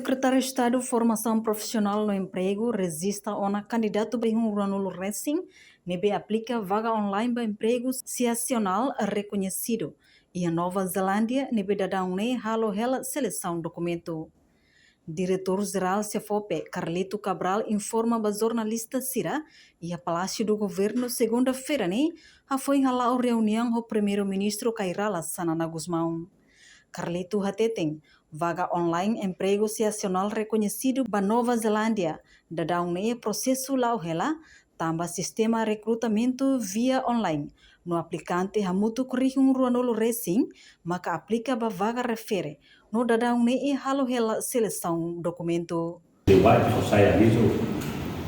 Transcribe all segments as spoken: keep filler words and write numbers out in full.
Sekretáriu Estadu Formasaun Profisionál no Empregu rejista ona kandidatu ba rihun ruanulu resin ne'ebé aplika vaga online ba empregu sesionál rekoñesidu iha Nova Zelándia ne'ebé daudaun ne'e halo hela selesaun dokumentu. Diretór Jerál SEFOPE, Carlito Cabral, informa ba jornalista sira iha Palásiu do Governu, segunda-feira ne'e, hafoin hala'o reuniaun ho Primeiru-Ministru Kay Rala Xanana Gusmão. Carlito hateten, vaga online empregu sesionál rekoñesidu ba Nova Zelándia daudaun ne'e prosesu la'o hela, tanba sistema rekrutamentu via online, no aplikante hamutuk rihun ruanulu resin maka aplika ba vaga refere, no daudaun ne'e halo hela selesaun dokumentu. Igual ke fó sai avizu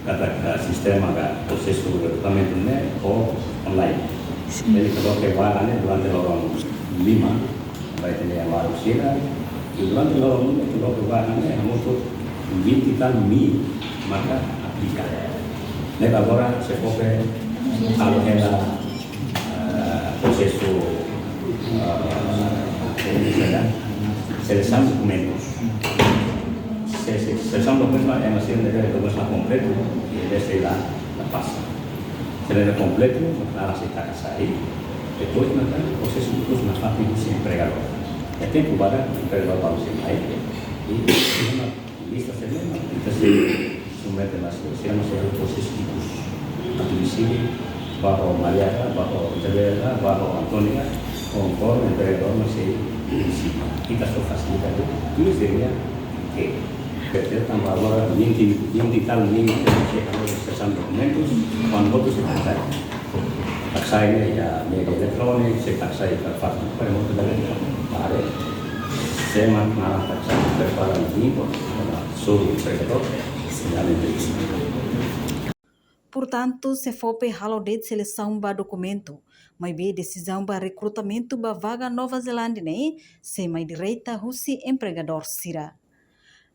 katak sistema ka prosesu rekrutamentu ne'e fó online. Ne'ebé koloka vaga ne'e durante loron lima, ba ita-nia maluk sira, i durante loron lima koloka vaga ne'e hamutuk vinte e tal mil maka aplika. Ne'ebé agora SEFOPE halo hela, eh, prosesu, eh, selesaun dokumentus. Se, se, selesaun dokumentus, ema sira ne'ebé dokumentus la kompletu, i ne'ebé sei la, la pasa. Se la kompletu, mak naran sei taka sai. Depois, mak prosesu ikus nafatin husi empregadór. Iha tempu badak, empregadór balu sei mai. I, lista sira-ne'e mak ita sei submete mai, sira mak sei prosesu ikus. Atu deside ba ho Maria ka, ba ho Isabela ka, ba ho Antónia, konforme empregadór mak sei deside. Ita só fasilita tuir sira-nia ke. Betul, tanba agora vinte, vinte e tal mil, sei halo selesaun dokumentus, kuandu hotu sei taka sai. Taka sai ne'e iha média eletróniku, sei taka sai iha fax, para motu dari baru. Sé mak naran taka sai, prepara link, para soru empregadór, señal entrevista. Portantu, SEFOPE halo de'it selesaun ba dokumentu, maibé desizaun ba rekrutamentu ba vaga Nova Zelándia ne'e sei mai direta husi empregadór sira.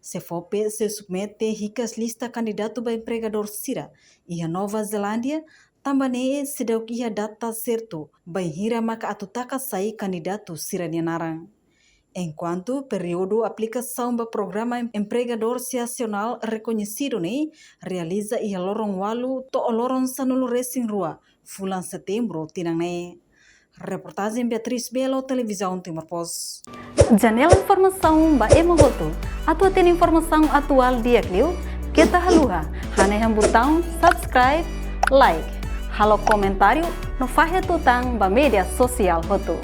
SEFOPE sei submete hikas lista kandidatu ba empregadór sira iha Nova Zelándia, tanba ne'e seidauk iha data sertu bainhira maka atu taka sai kandidatu sira-nia naran. Enkuantu períodu aplikasaun ba programa empregadór sesionál rekoñesidu ne'e realiza iha loron ualu to'o loron sanulu resin rua fulan Setembru tinan ne'e. Reportajen Beatriz Belo, Televizaun Timor Post. Janela informasaun ba ema hotu. Atu hatene informasaun atuál di'ak liu, keta haluha hanehan butaun subscribe, like, halo komentáriu no fahe tutan ba média sosiál hotu.